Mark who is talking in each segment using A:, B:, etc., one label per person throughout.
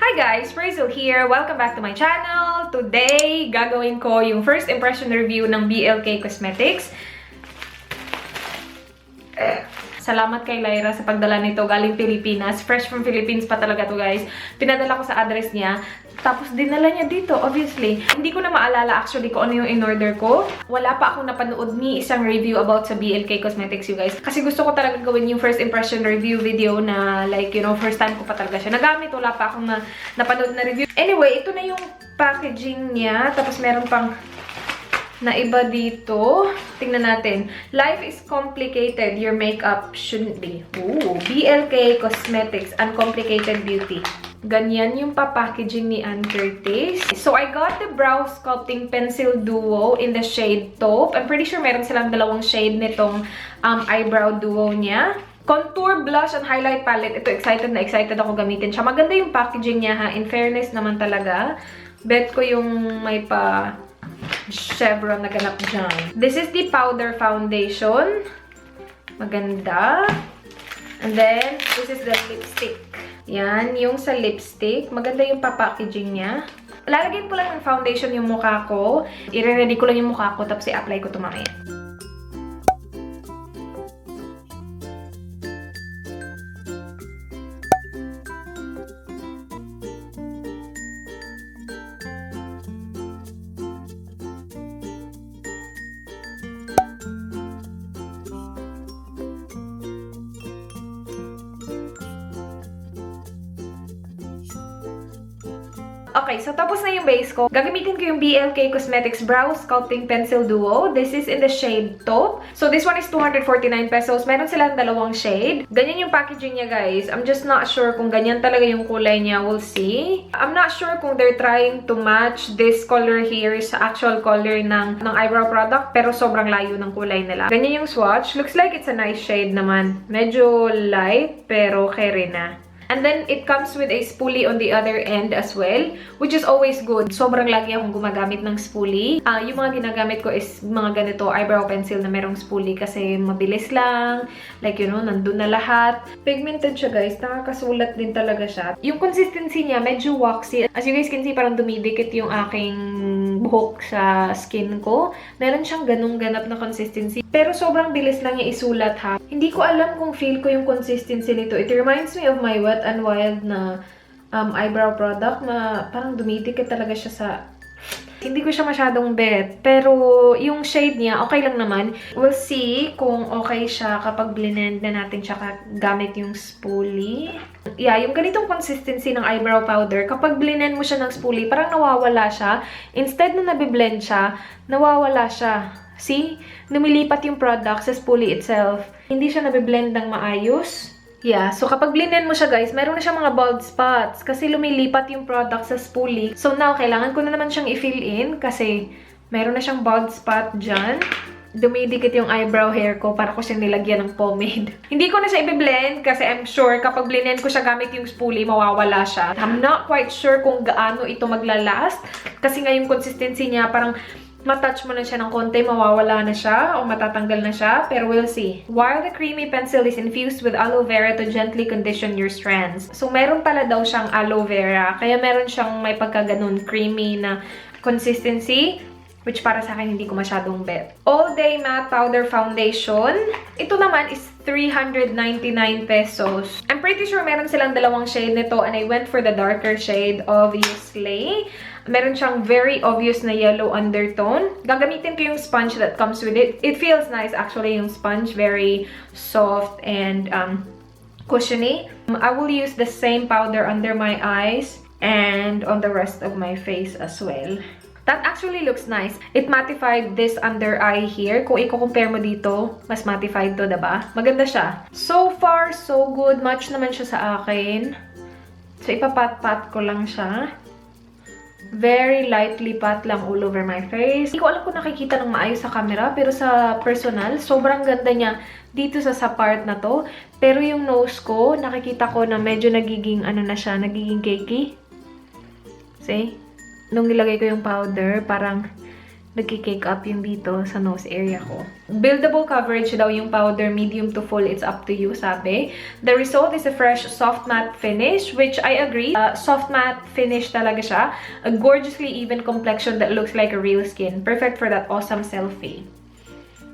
A: Hi guys! Prazel here! Welcome back to my channel! Today, gagawin ko yung first impression review ng BLK Cosmetics. Salamat kay Lyra sa pagdala nito galing Pilipinas. Fresh from Philippines pa talaga to guys. Pinadala ko sa address niya. Tapos dinala niya dito, obviously. Hindi ko na maalala actually kung ano yung in-order ko. Wala pa akong napanood ni isang review about sa BLK Cosmetics, you guys. Kasi gusto ko talaga gawin yung first impression review video na like, you know, first time ko pa talaga siya nagamit. Wala pa akong napanood na review. Anyway, ito na yung packaging niya. Tapos meron pang na iba dito. Tingnan natin. Life is complicated. Your makeup shouldn't be. Ooh, BLK Cosmetics Uncomplicated Beauty. Ganyan yung packaging ni Ann Curtis. So, I got the Brow Sculpting Pencil Duo in the shade Taupe. I'm pretty sure meron silang dalawang shade nitong eyebrow duo niya. Contour, blush, and highlight palette. Ito, excited na excited ako gamitin siya. Maganda yung packaging niya ha. In fairness naman talaga. Bet ko yung may pa chevron na ganap dyan. This is the powder foundation. Maganda. And then, this is the lipstick. Yan, yung sa lipstick. Maganda yung packaging niya. Lalagyan ko lang ng foundation yung mukha ko. I-ready ko lang yung mukha ko, tapos i-apply ko ito mamaya. Okay, so tapos na yung base ko. Gagamitin ko yung BLK Cosmetics Brow Sculpting Pencil Duo. This is in the shade Taupe. So this one is 249 pesos. Meron silang dalawang shade. Ganyan yung packaging niya, guys. I'm just not sure kung ganyan talaga yung kulay niya. We'll see. I'm not sure kung they're trying to match this color here sa actual color ng eyebrow product. Pero sobrang layo ng kulay nila. Ganyan yung swatch. Looks like it's a nice shade naman. Medyo light, pero carry na. And then, it comes with a spoolie on the other end as well, which is always good. Sobrang lagi akong gumagamit ng spoolie. Yung mga ginagamit ko is mga ganito, eyebrow pencil na merong spoolie kasi mabilis lang. Like, you know, nandun na lahat. Pigmented siya, guys. Nakakasulat din talaga siya. Yung consistency niya, medyo waxy. As you guys can see, parang dumidikit yung aking buhok sa skin ko. Meron siyang ganung ganap na consistency. Pero sobrang bilis lang niya isulat, ha. Hindi ko alam kung feel ko yung consistency nito. It reminds me of my Wet n Wild na eyebrow product na parang dumidikit talaga siya sa... Hindi ko siya masyadong bet. Pero yung shade niya, okay lang naman. We'll see kung okay siya kapag blend na natin siya gamit yung spoolie. Yeah, yung ganitong consistency ng eyebrow powder, kapag blend mo siya ng spoolie, parang nawawala siya. Instead na nabiblend siya, nawawala siya. See? Lumilipat yung product sa spoolie itself. Hindi siya nabiblend ng maayos. Yeah, so kapag blenden mo siya, guys, meron na siyang mga bald spots kasi lumilipat yung product sa spoolie. So now, kailangan ko na naman siyang i-fill in kasi meron na siyang bald spot dyan. Dumidikit yung eyebrow hair ko para ko siyang nilagyan ng pomade. Hindi ko na siya i-blend kasi I'm sure kapag blenden ko siya gamit yung spoolie, mawawala siya. I'm not quite sure kung gaano ito maglalast kasi nga yung consistency niya parang matouch mo na siya ng konti, mawawala na siya o matatanggal na siya, pero we'll see. While the creamy pencil is infused with aloe vera to gently condition your strands. So, meron pala daw siyang aloe vera, kaya meron siyang may pagkaganon creamy na consistency, which para sa akin hindi ko masyadong bet. All Day Matte Powder Foundation. Ito naman is 399 pesos. I'm pretty sure meron silang dalawang shade nito and I went for the darker shade, obviously. Meron siyang very obvious na yellow undertone. Gagamitin ko yung sponge that comes with it. It feels nice actually yung sponge. Very soft and cushiony. I will use the same powder under my eyes and on the rest of my face as well. That actually looks nice. It mattified this under eye here. Kung i-compare mo dito, mas mattified to, diba? Maganda siya. So far, so good. Match naman siya sa akin. So, ipapat-pat ko lang siya. Very lightly pat lang all over my face. Hindi ko alam kung nakikita ng maayos sa camera, pero sa personal, sobrang ganda niya dito sa part na to. Pero yung nose ko, nakikita ko na medyo nagiging, ano na siya, nagiging cakey. See? Nung nilagay ko yung powder, parang nagki-cake up yung dito sa nose area ko. Buildable coverage daw yung powder, medium to full, it's up to you, sabi. The result is a fresh, soft matte finish, which I agree. Soft matte finish talaga siya. A gorgeously even complexion that looks like a real skin. Perfect for that awesome selfie.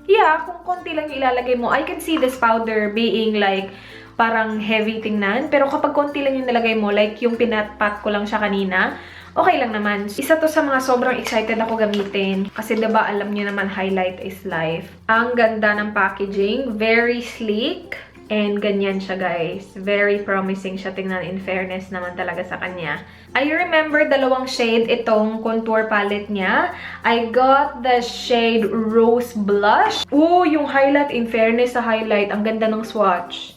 A: Yeah, kung konti lang ilalagay mo, I can see this powder being like parang heavy tingnan. Pero kapag konti lang yung nalagay mo, like yung pinat-pat ko lang siya kanina, okay lang naman. Isa to sa mga sobrang excited ako gamitin. Kasi diba, alam niyo naman, highlight is life. Ang ganda ng packaging. Very sleek. And ganyan siya, guys. Very promising siya tingnan, in fairness naman talaga sa kanya. I remember dalawang shade itong contour palette niya. I got the shade Rose Blush. Ooh, yung highlight, in fairness sa highlight, ang ganda ng swatch.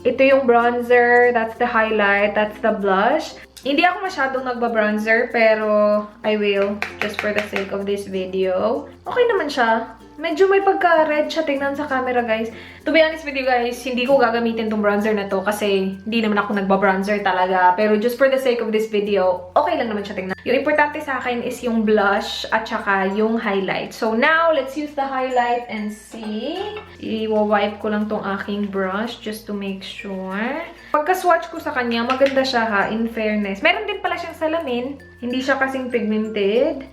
A: Ito yung bronzer, that's the highlight, that's the blush. Hindi ako masyadong nagba-bronzer, pero I will, just for the sake of this video. Okay naman siya. Medyo may pagka-red siya tingnan sa camera, guys. To be honest with you, guys, hindi ko gagamitin tong bronzer na to kasi hindi naman ako nagba-bronzer talaga. Pero just for the sake of this video, okay lang naman siya tingnan. Yung importante sa akin is yung blush at saka yung highlight. So now, let's use the highlight and see. I-wipe ko lang tong aking brush just to make sure. Pagka-swatch ko sa kanya, maganda siya ha, in fairness. Meron din pala siyang salamin. Hindi siya kasing pigmented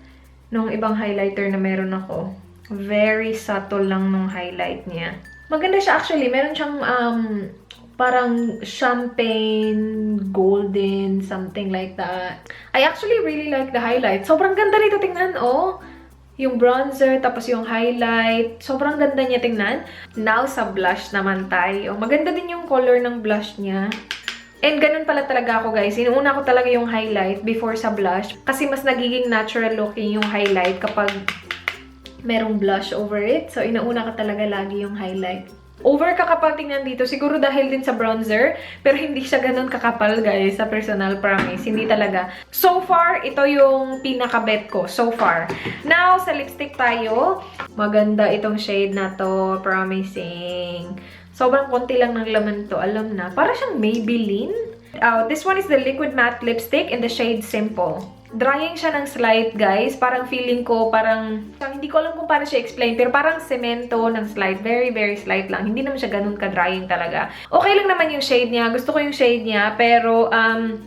A: nung ibang highlighter na meron ako. Very subtle lang nung highlight niya. Maganda siya actually. Meron siyang parang champagne, golden, something like that. I actually really like the highlight. Sobrang ganda nito tingnan, oh. Yung bronzer, tapos yung highlight. Sobrang ganda niya tingnan. Now, sa blush naman tayo. Maganda din yung color ng blush niya. And ganun pala talaga ako, guys. Inuuna ko talaga yung highlight before sa blush. Kasi mas nagiging natural looking yung highlight kapag merong blush over it. So, inauna ka talaga lagi yung highlight. Over kakapal tingnan dito. Siguro dahil din sa bronzer. Pero hindi siya ganun kakapal, guys. Sa personal promise. Hindi talaga. So far, ito yung pinaka-bet ko. So far. Now, sa lipstick tayo. Maganda itong shade na to. Promising. Sobrang konti lang ng laman to. Alam na. Para siyang Maybelline. This one is the Liquid Matte Lipstick in the shade Simple. Drying siya ng slight, guys. Parang feeling ko, parang hindi ko alam kung paano siya explain, pero parang semento ng slight. Very, very slight lang. Hindi naman siya ganun ka-drying talaga. Okay lang naman yung shade niya. Gusto ko yung shade niya, pero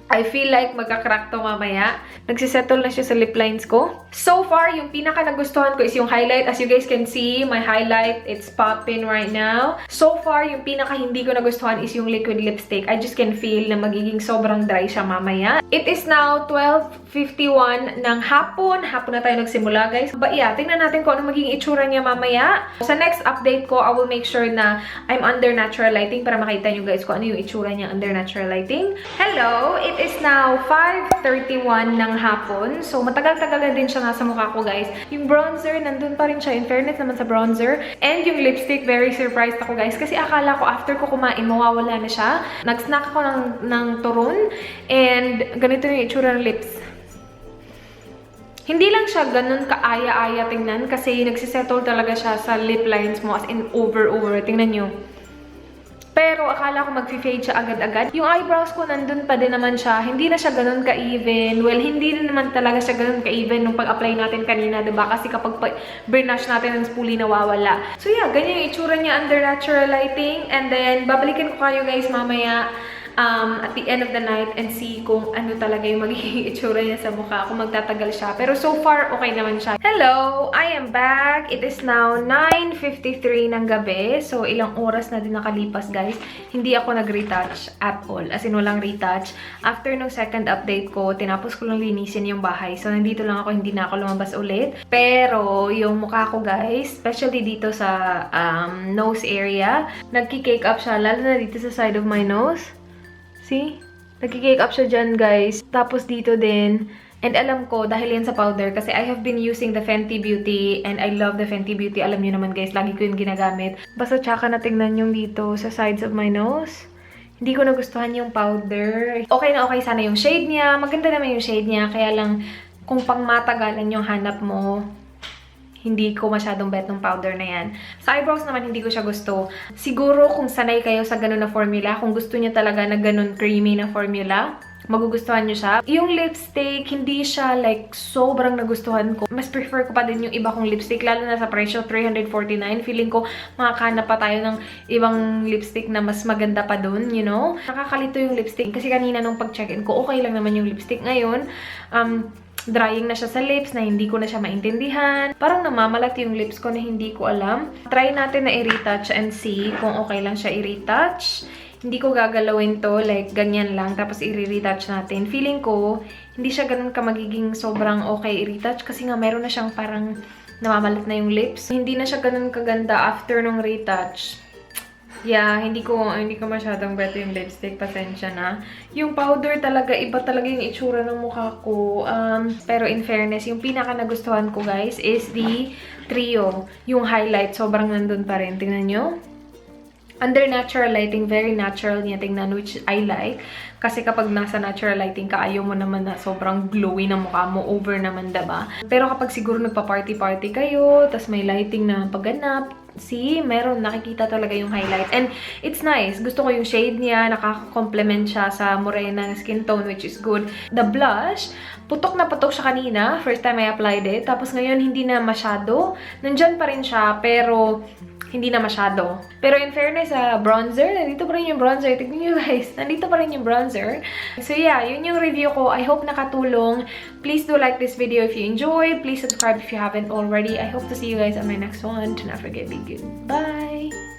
A: I feel like magka-crack to mamaya. Nagsisettle na siya sa lip lines ko. So far, yung pinaka nagustuhan ko is yung highlight. As you guys can see, my highlight, it's popping right now. So far, yung pinaka hindi ko nagustuhan is yung liquid lipstick. I just can feel na magiging sobrang dry siya mamaya. It is now 12:51 ng hapon. Hapon na tayo nagsimula, guys. But yeah, tingnan natin kung ano magiging itsura niya mamaya. Sa next update ko, I will make sure na I'm under natural lighting para makita nyo, guys, kung ano yung itsura niya under natural lighting. Hello! It is now 5:31 ng hapon. So, matagal-tagal na din siya nasa mukha ko, guys. Yung bronzer, nandun pa rin siya. In fairness naman sa bronzer. And yung lipstick, very surprised ako, guys. Kasi akala ko after ko kumain, mawawala na siya. Nag-snack ako ng turon. And ganito yung itsura ng lips. Hindi lang siya ganun kaaya-aya tingnan kasi nagsisettle talaga siya sa lip lines mo as in over. Tingnan nyo. Pero akala ko mag-fade siya agad-agad. Yung eyebrows ko nandun pa din naman siya. Hindi na siya ganun ka-even. Well, hindi din naman talaga siya ganun ka-even nung pag-apply natin kanina, diba? Kasi kapag brush natin ng spoolie, nawawala. So yeah, ganyan yung itsura niya under natural lighting. And then, babalikan ko kayo, guys, mamaya at the end of the night and see kung ano talaga yung magiging itsura niya sa mukha, kung magtatagal siya. Pero so far, okay naman siya. Hello! I am back! It is now 9:53 ng gabi. So, ilang oras na din nakalipas, guys. Hindi ako nag-retouch at all. As in, walang retouch. After nung second update ko, tinapos ko lang linisin yung bahay. So, nandito lang ako, hindi na ako lumabas ulit. Pero, yung mukha ko, guys, especially dito sa nose area, nagki-cake up siya, lalo na dito sa side of my nose. See? Nagki-cake up siya dyan, guys. Tapos dito din. And alam ko, dahil yan sa powder, kasi I have been using the Fenty Beauty and I love the Fenty Beauty. Alam niyo naman, guys, lagi ko yung ginagamit. Basta tsaka na tingnan yung dito sa sides of my nose. Hindi ko nagustuhan yung powder. Okay na okay sana yung shade niya. Maganda naman yung shade niya. Kaya lang, kung pang matagalan yung hanap mo, hindi ko masyadong bet ng powder na yan. Sa eyebrows naman, hindi ko siya gusto. Siguro kung sanay kayo sa ganun na formula, kung gusto niyo talaga na ganun creamy na formula, magugustuhan nyo siya. Yung lipstick, hindi siya like sobrang nagustuhan ko. Mas prefer ko pa din yung iba kong lipstick, lalo na sa presyo, 349. Feeling ko makakahanap pa tayo ng ibang lipstick na mas maganda pa dun, you know? Nakakalito yung lipstick. Kasi kanina nung pag-check-in ko, okay lang naman yung lipstick. Ngayon, drying na siya sa lips na hindi ko na siya maintindihan. Parang namamalat yung lips ko na hindi ko alam. Try natin na i-retouch and see kung okay lang siya i-retouch. Hindi ko gagalawin to, like, ganyan lang, tapos i-retouch natin. Feeling ko, hindi siya ganun ka magiging sobrang okay i-retouch kasi nga meron na siyang parang namamalat na yung lips. Hindi na siya ganun kaganda after nung retouch. Yeah, hindi ko masyadong beto yung lipstick, pasensya na. Yung powder talaga, iba talaga yung itsura ng mukha ko. Pero in fairness, yung pinaka nagustuhan ko, guys, is the Trio. Yung highlight, sobrang nandun pa rin. Tingnan nyo. Under natural lighting, very natural niya tingnan, which I like. Kasi kapag nasa natural lighting ka, ayaw mo naman na sobrang glowy na mukha mo, over naman, diba? Pero kapag siguro nagpa-party-party kayo, tas may lighting na pagganap, see, meron, nakikita talaga yung highlight. And it's nice. Gusto ko yung shade niya, nakaka-complement siya sa morena na skin tone, which is good. The blush, putok na putok siya kanina, first time I applied it. Tapos ngayon, hindi na masyado. Nandyan pa rin siya, pero hindi na masyado. Pero in fairness, bronzer, nandito pa rin yung bronzer. Tignan nyo guys, nandito pa rin yung bronzer. So yeah, yun yung review ko. I hope nakatulong. Please do like this video if you enjoy. Please subscribe if you haven't already. I hope to see you guys on my next one. Do not forget, be good. Bye!